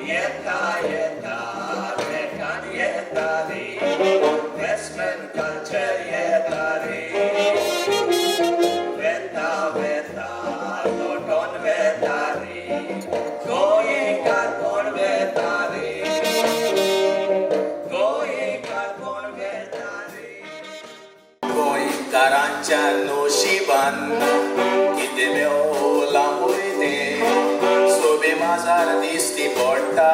येता येता ट्रॅकान येता रे, वेस्टर्न कल्चर येता रे. वेता वेता लोटोन वेता रे, गोंयकार कोण वेता रे, गोंयकार कोण वेता रे. गोंयकारांच्या नशिबान कितें मेवलां पळय तें, सोबे माजार दिश्टी पडटा.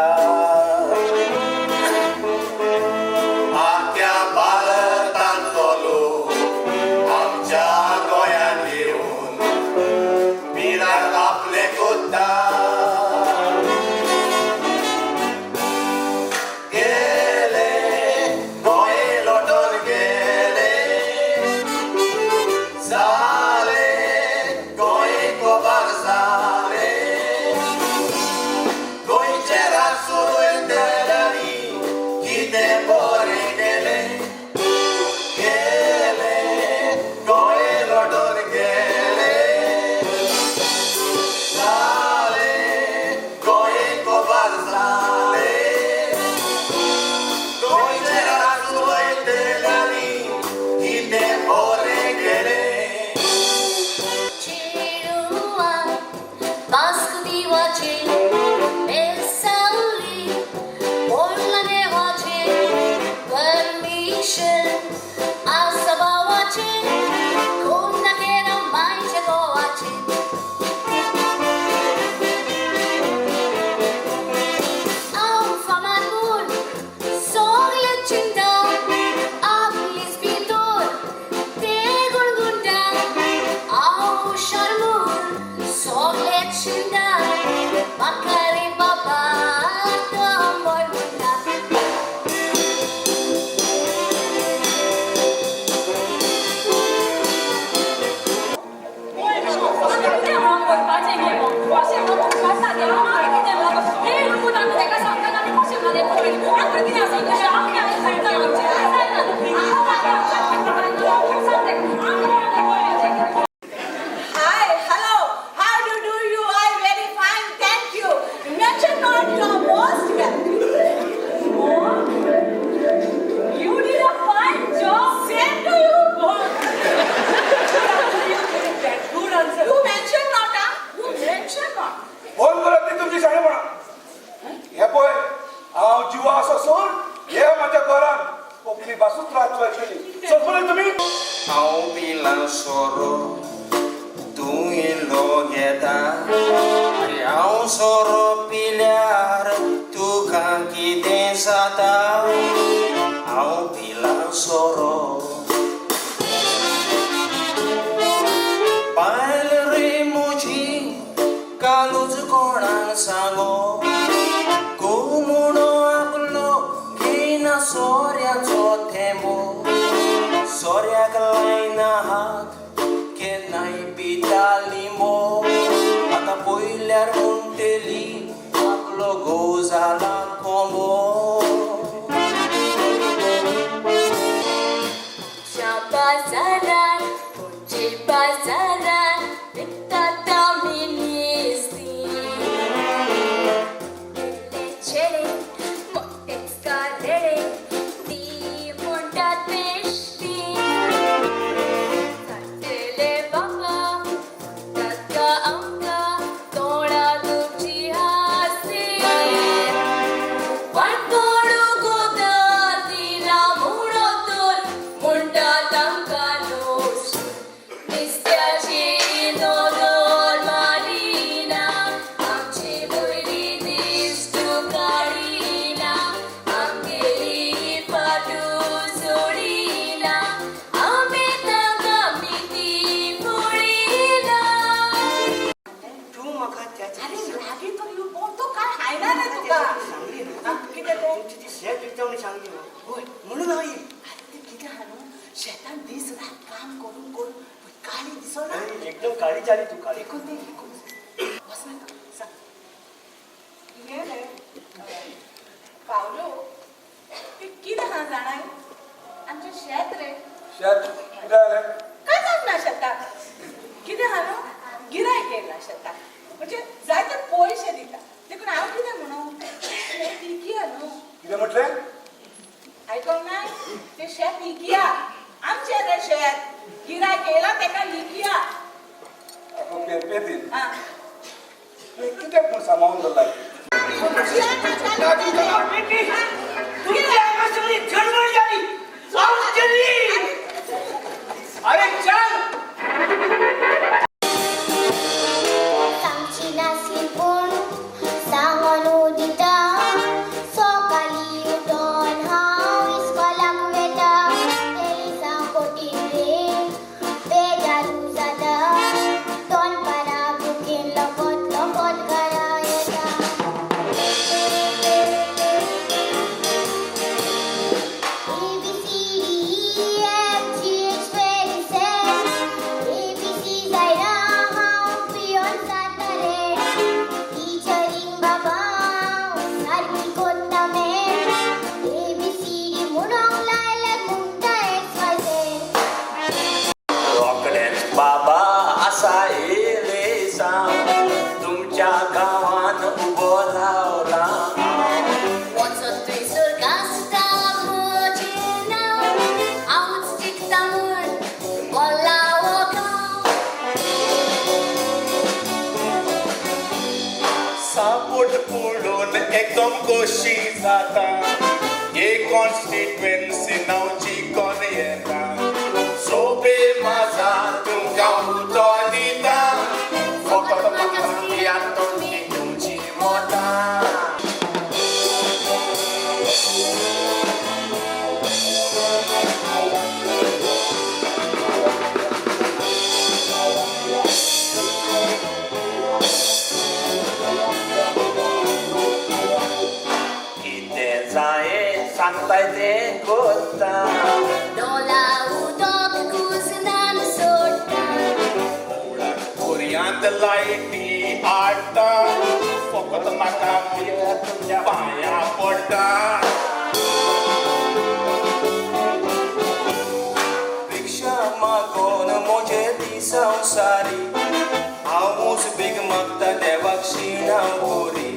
आख्या भारतांतलो लोक आमच्या गोंयांत येवन बिराड आपलें कोत्ता. गेले गोंय लोटून गेले, जाले गोंय गोबार जाले. गोंयचे रात सुरयतल्यांनी कितें बरें केलें. गेले गोंय लोटून गेले, जाले गोंय गोबार जाले. गोंयचे रात सुरयतल्यांनी कितें बरें केलें. चेडवा वास्को दिवाचे बेसावली पोरला देवाचे परमिशन आसा भावाचे कोण ना केला मायच्या गोवाचे. हांव फामाद म्हूण सगळे चिंता आपलीच भितर ते गुणगुणटा. हांव हुशार म्हूण सगळे चिंता म्हाका रे बाबा टॉमबॉय म्हणटा. Hi, hello. How do do you? I'm very fine, thank you. Mention not, you're most welcome. You did a fine job. Same to you. Good answer. You mention not, huh? You mention not. Phone करात ती तुमची शाणेपणा. हे पळय, हांव जिवा आसा सोड हे म्हज्या घरान कोंकणी भासूच राजवायतली. समजले तुमी? हांव पिलां सोरो, तूं इल्लो घेता. आरे हांव सोरो पिल्यार तुका कितें जाता? हांव पिलां सोरो. बायल रे म्हजी कालूच कोणाक सांगो, घोव म्हणो आपलो घेयना सोऱ्याचो थेंबो. सोऱ्याक लायना हात, केन्नाय पिता लिंबो. आतां पयल्यार म्हणटली आपलो घोव जाला कोंबो. च्या बाजारान, पणजे बाजारान विकतात आमी नुस्तीं. इल्ले चेडे मोटेच कारेडे ती म्हणटात बेश्टी. जाण्टेले बाबा म्हणटात गा आमकां तोंडा तुमची हासी. वाणकोडू गोदातिला म्हणो तर म्हणटात आमकां नोशी. नुस्त्याची नदर मारिना, आमचे वयली दिश्ट काडिना, आमगेली फाटू सोडिना, आमी तांकां मिती फोडिना. तूं म्हाका त्याचे अरे रागी तो you तो काय खायना रे तुका. सांगली ना. हा, कितें तें? तुमची ती शेत विकता सांगली न्हू. होय. म्हणून हांव येयलें. अरे ते कितें आहा न्हू, शेतान दीस रात काम करून करून पळय काळी दिसना. अरे, एकदम काळी जाली तूं, काळी. देखून ते वच ना तूं, सांग. ये रे पावलो, ते कितें आहा जाणाय, आमचें शेत रे. शेत कितें जालें? काय जावंक ना शेताक? कितें आहा न्हू, गिरायक येयला शेताक, म्हणजे जायते पयशे दिता. देखून हांव कितें म्हणू, म्हटलें? आयकोंक ना? तें शेत इकया, आमचें तें शेत. गिरायक येयला तेका इकया. आगो पेरपेतीन, आं. तुवें कित्याक म्हूण सांबाळून दवरला? तुमच्या हांगा सगळी गडबड जाली. हांव चली. अरे चल. सांगची नासली पूण सांगोन दिता, सकाळीं उठोन हांव इस्कोलाक वेता. तेलिसांव कोटीन रे बेजारू जाता, दनपारां भुकेन लगत लगत घरा येता. A B C D E F G H very sad. A B C जायना हांव पियोन जाता रे. टिचरींक बाबा हांव सारकी कोत्ता math. A B C D म्हणोंक लायल्यार म्हणटा एक्स वाय झेड. रोकडेंच बाबा आसा एलेसांव, तुमच्या गांवान उबो रावला हांव. वचत थंयसर गाजता म्हजें नांव, हांवूच जिखता म्हूण भरला हो गांव. सापोट पळोवन एकदम खोशी जाता. हे कॉन्स्टिट्युएन्सी नांव चिकन येता. सोबे माझा तुमकां उतो दिता, फकत म्हाका दियात तुमी तुमची मतां. कितें जाये सांगताय तें कोत्ता. डोला उदक कुजनान सोडटा. कोर्यांत लायटी हाडटा, फकत म्हाका तुमच्या पांया पडटा. भिक्षा मागोन म्हजे ती संवसारी, हांवूच भीक मागता देवाक शिणां कोरी.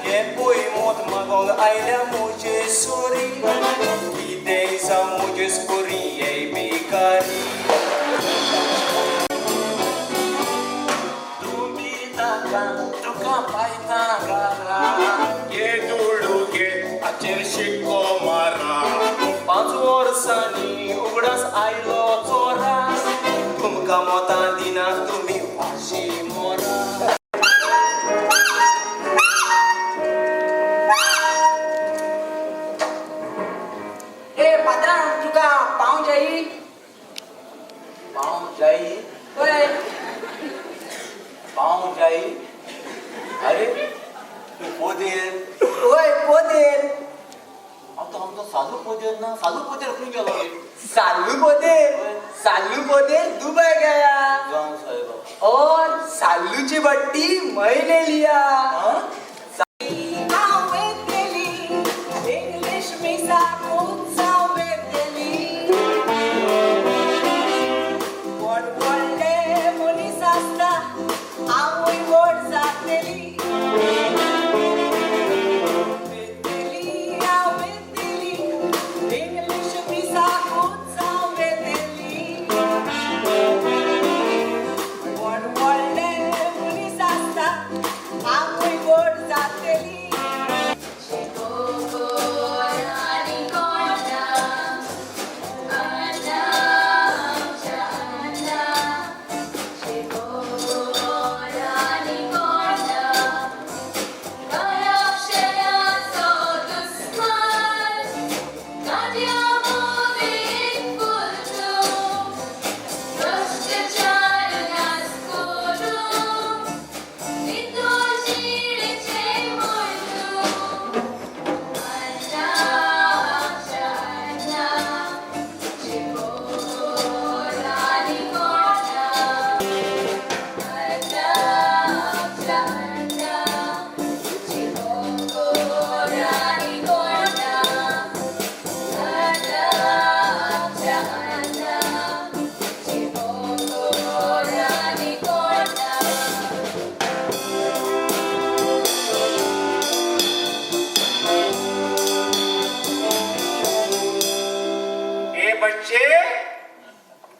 हे पळय मोत मागोंक आयल्या म्हजे सोरी, कितेंय जावं म्हजेच कोरी हे भिकारी. तुमी नाका तुका पायता घरा. घे दुडू घे, हाचेर शिक्को मारा. 5 वर्सांनी उगडास आयलो चोरा, तुमकां मतां दिना तुमी फाशी मोरा. ए पात्रांव, तुका पाव जाई? पाव जाई? वय. पाव जाई? अरे तूं पोदेर? वय, पोदेर. हांव तो आमचो सालू पोदेर ना? सालू पोदेर खंय गेलो रे? सालू पोदेर? सालू पोदेर दुबई गया. जावं साहेबा. और सालूची बट्टी मैं ले लिया. हांव येतली इंग्लीश मिसाकूच हांव येतली. व्हड व्हडले मनीस आसता, हांवूय व्हड जातली. येतली हांव येतली इंग्लीश मिसाकूच हांव येतली. व्हड व्हडले मनीस आसता, हांवूय व्हड.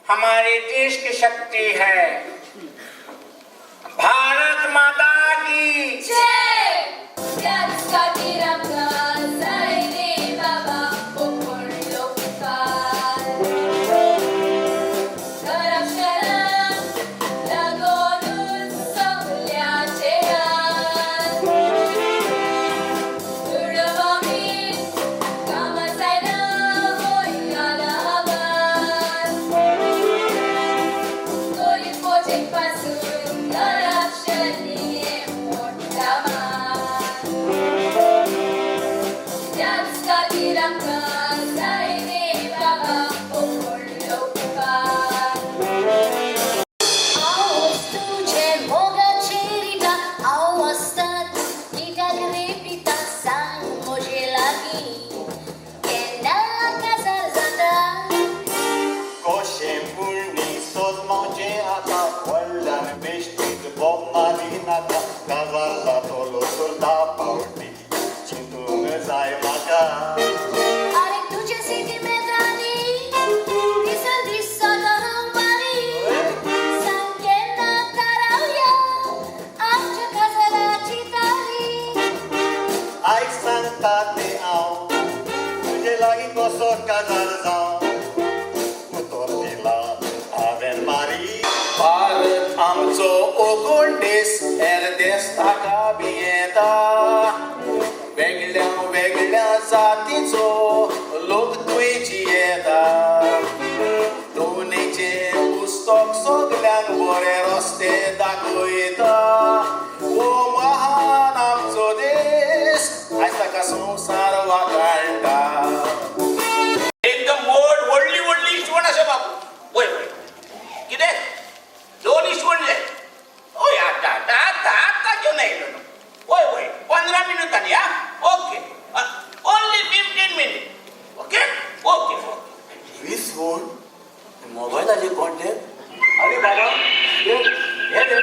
हमारे देश की शक्ति है। भारत माता की जय! त्याच खातीर आमकां जाय रे बाबा कोंकण लोकपाल. घराक्षरांक लागोनूच सगल्याचे हाल. दुडवांनी कामां जायना गोंयाला. गरीब पोचेक पासून करप्शन मोठा माल. त्याच खातीर आमकां जाय रे बाबा कोंकण लोकपाल. हांव तुजे मोगाचेर रिता, हांव आसतात कित्याक रे पिता? सांग म्हजे लागीं, केन्ना काजार जाता? कशें पुण्णी सोजमावचें आतां, व्हडल्यान बेश्टीच बोब मारी नाका. काजार जातलो तर धा पावटी चिंतूंक जाय म्हाका. आरे, तुजे सिंतिमेंतांनी दिसान दीस जाता हांव बारीक. सांग, केन्ना थारावया आमच्या काजाराची तारीख? आयक, सांगता तें हांव, तुजे लागीं कसो काजार जावं? उतर दिलां हांवें मारी. भारत आमचो ओगोण देस, हेर देस ताका भियेता. वेगळ्या वेगळ्या जातीचो लोक थंय जियेता. दोनीचें पुस्तक सगल्यांक बरे रस्ते दाखयता. हो महान आमचो देस, आयज ताका संवसार वागाळटा. एकदम मोड व्हडली व्हडली इसवण आसा बाबू. वय वय, कितें, दोन इसवण जाय? हय, आतां आतां आतां आतां घेवन आयलो न्हू. वय वय, 15 मिनुटांनी. हा, okay, only 15 minute. Okay okay okay. 20 phone, मोबायलाचे कॉन्टेक्ट. अरे बाबा, हे हे दे.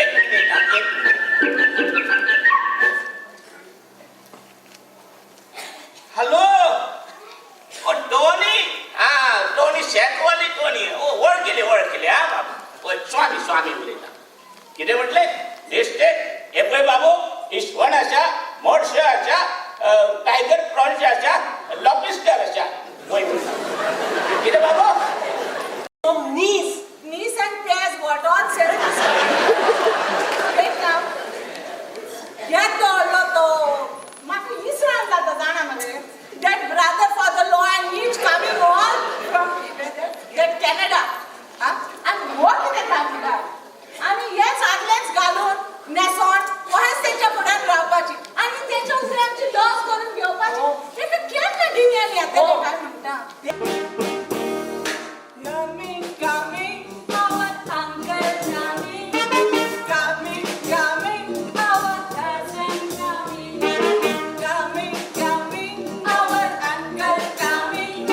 एक मिनिट हा, एक मिनिट. हॅलो, ओ टोनी. हा, टोनी, शेकवाली टोनी. ओ, वळखिले वळखिले. हा बाबू, हय, स्वामी स्वामी उलयता. कितें म्हटलें? लिस्टेड? हे पळय बाबू, इसवण आसा, मोडशे आसा, टायगर प्रॉन्स आसा, लॉबिस्टर आसा. वय, कितें बाबू? नीस. नीस and page, what all said. Wait now. येतो व्हडलो तो म्हाका इसरान जाता, जाणा मरे, that brother father law and each coming all from that Canada. आनी हो कितें सांगता, आनी हेच आदलेच घालून न्हेसोन वहेच तेंच्या फुड्यान रावपाची आनी तेंच्या उसरे आमची लॉस करून घेवपाची. तेका केन्ना गिन्यान येतलें काय म्हणटा. Coming, coming, our uncle coming. Coming, coming, our cousin coming. Coming, coming, our uncle coming.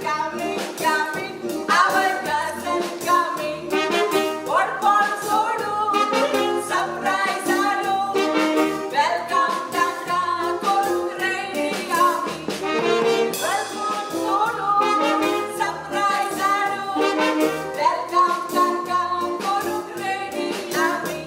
Coming, coming, our cousin coming. व्हडपण सोडू, सरप्राईज हाडू. Welcome तांकां करूंक रेडी आमी. Welcome सोडू, सरप्राईज हाडू. Welcome तांकां करूंक रेडी आमी.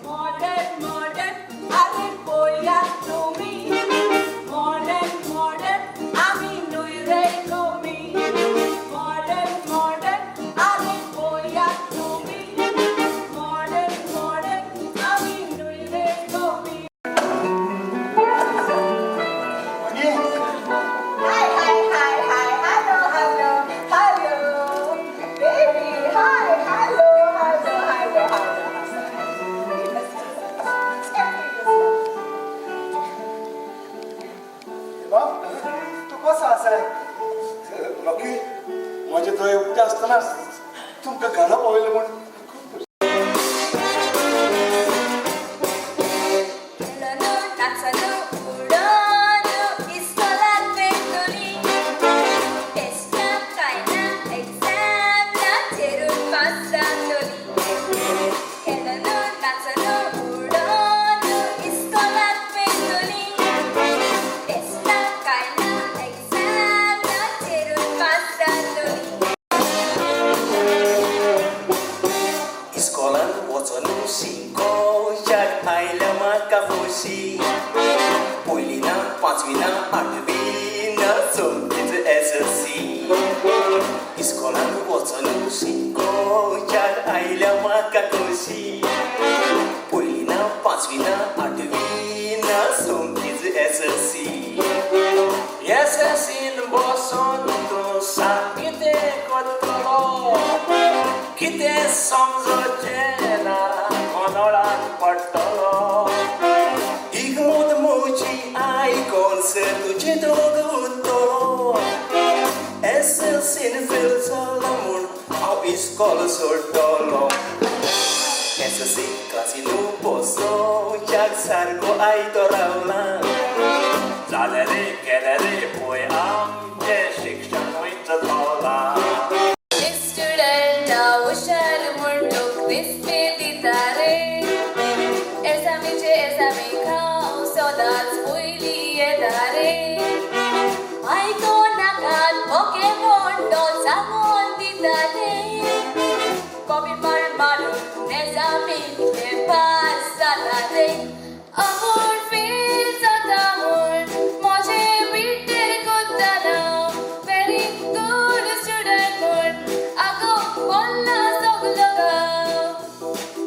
मॉडर्न मॉडर्न, आरे पळयात तुमी. मॉडर्न मॉडर्न, आमी न्हय रे कमी. मॉडर्न मॉडर्न, आरे पळयात तुमी. मॉडर्न मॉडर्न, आमी न्हय रे कमी. Hi, hi, hi, hi, hello, hello, hello, baby, hi, hello, hello, hello, hello. बाब, तूं कसो आसा? रॉकी, म्हजे दोळे उक्ते आसतनाच तुमकां घरा पावयलें म्हूण खूब खेळून, नाचून, उडोन इस्कोलाक वयतली. टेस्टाक काय ना, एग्जाम ना, चेरून पास जातली. आठवी ना सोमतीच एस एल सी. इस्कोलान वचोन शिकोवच्याक आयल्या म्हाका खोशी. पयली ना पांचवी ना आठवी ना सोमतीच S L C. S L scene बसोन तूं सांग कितें करतलो, कितें समजचें ना गोंदळान पडटलो. इगमोत म्हजी आयकोन सर तुजें दोग उरतलो. एस एल सीन फेल जालो म्हूण हांव इस्कोल सोडटलो. एस एल सी क्लासीन बसोवच्याक सारको आयतो रावला. जालें रे गेलें रे पळय आमचें शिक्षण खंयच पावलां. स्टुडंटा हुशार म्हूण लोक दिसपी दिता रे. एसामीचे एसामी हांव सदांच पयली येता रे. आयको नाकात बोके म्हूण तो सांगून दिता रे. कॉपी मार मारून एसामींतले पास जाता रे. आपूण फेल जाता म्हूण म्हजे पिड्डेर कोत्ताना. व्हेरी गूड स्टुडंट म्हूण आगो बोल्ला सगलो गांव.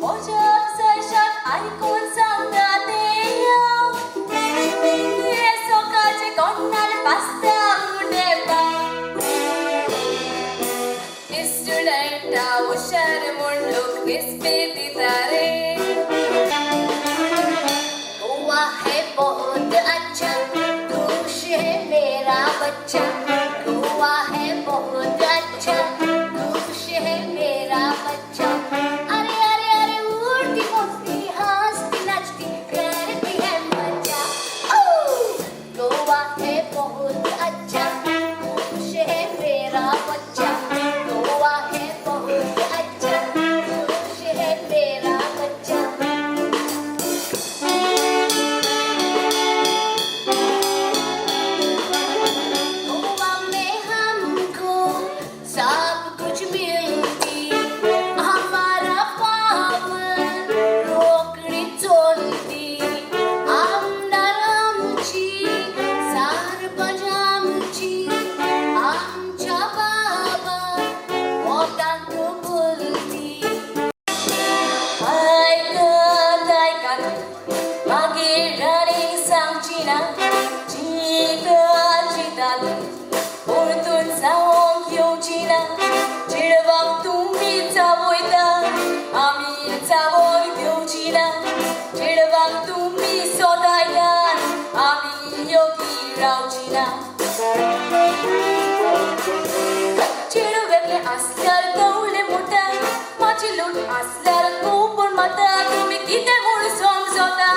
म्हज्या सायशाक आयकून सांगता तें हांव. हे सकाळचे कोणाल पास्ता उडयता. स्टुडंटा हुशार म्हूण लोक दिसपी दिता रे. गोवा है बहुत अच्छा, खुश है मेरा बच्चा. गोवा है बहुत अच्छा, खुश है मेरा बच्चा. अरे अरे अरे उड़ती बोलती हंसती नाचती करती है मजा. ओ गोवा है बहुत अच्छा, खुश है मेरा बच्चा. गोवा है बहुत अच्छा, खुश है मेरा बच्चा. गोवा में हमको सब कुछ मिलती, हमारा पावर रोकडी चलती. आमदार आमची सरपंच आमची, आमच्या बाबा पोटांत बोलती. आयकत आयकत मागीर आनीक सांगची ना. चिंतत चिंतत परतून जावंक येवची ना. चेडवाक तुमी चाबयता आमी चाबोय घेवची ना. चेडवाक तुमी सोदायतात आमी योगी रावची ना. चेडूं वेगळें आसल्यार दवले मोडटा, म्हाजी लूट आसल्यार कोण मारता. तुमी कितें म्हूण समजता.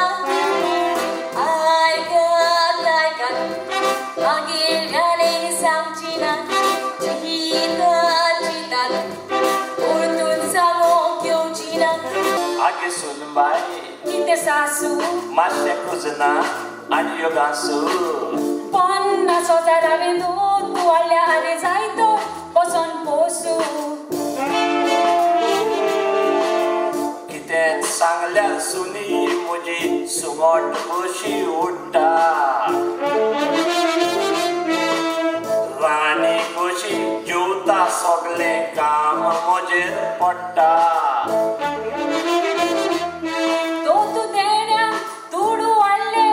आयकत आयकत मागीर आनीक सांगची ना. चिंतत चिंतत परतून सांगूंक येवची ना. आगे सुनबाय, कितें सासू, मातशें कुजना आनी योगासू. 50 हजार हांवें दोन वाडल्या आरे जायतो बसोन पोसू. कितें सांगल्यार सुनी म्हजी सुंगट कशी उडटा. राणी कशी जेवता सगलें काम म्हजेर पडटा. तो तूं देण्या दुडू हाडले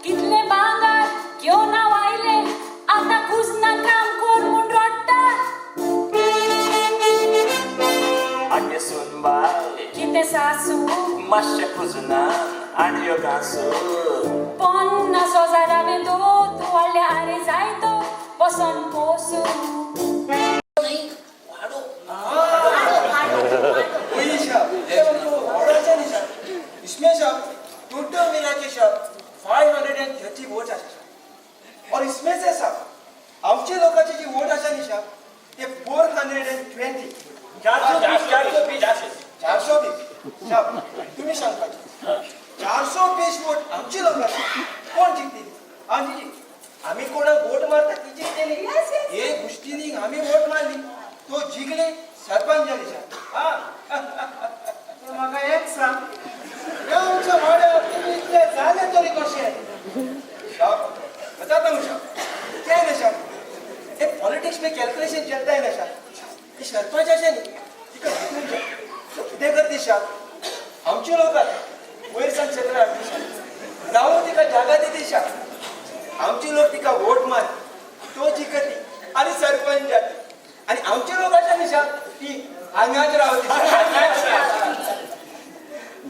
कितले भांगर घेवन हांव आयले. आतां कुजना काम कर म्हूण रडटा. आगे सुनबाय, कितें सासू, मातशें कुजना आनी योगासू. 50 हजार हांवें दोत वाडल्या आरे जायतो बसोन पोसू. वही साहब, ये तो वडाचे न्ही साहब. इसमें साहब टोटल मिला के साहब 530 वोट आसा साहब. और इसमें से साहब आमचे लोकांचे जे वोट आसा न्ही साहब ते 420. 420, 420, 420 साहब. तुम्ही सांगपाचे 420 वोट आमचे लोकांचे कोण जिखतली? आनी आमी कोणाक वोट मारता ती जिखतली. हे गोष्टींनी आमी वोट मारली तो जिखले, सरपंच जाले साहब. हा, म्हाका एक सांग, ह्या आमच्या वाड्यार तुमी इतले जाले तरी कशे? साहब, बताता हूँ साहब. क्या है ना साहब, ये पॉलिटिक्स में कैलकुलेशन चलता है ना साहब. हे सरपंच अशें न्ही, तिका जिखून जाय. तो कितें करती साहब, आमचे लोक वयर सावन सगळे हाडटी साहब, जावं तिका जागा दिती साहब. आमचे लोक तिका वोट मार, तो जिखती आनी सरपंच जाती. आनी आमचे लोक अशें न्ही साहब, ती हांगाच रावती.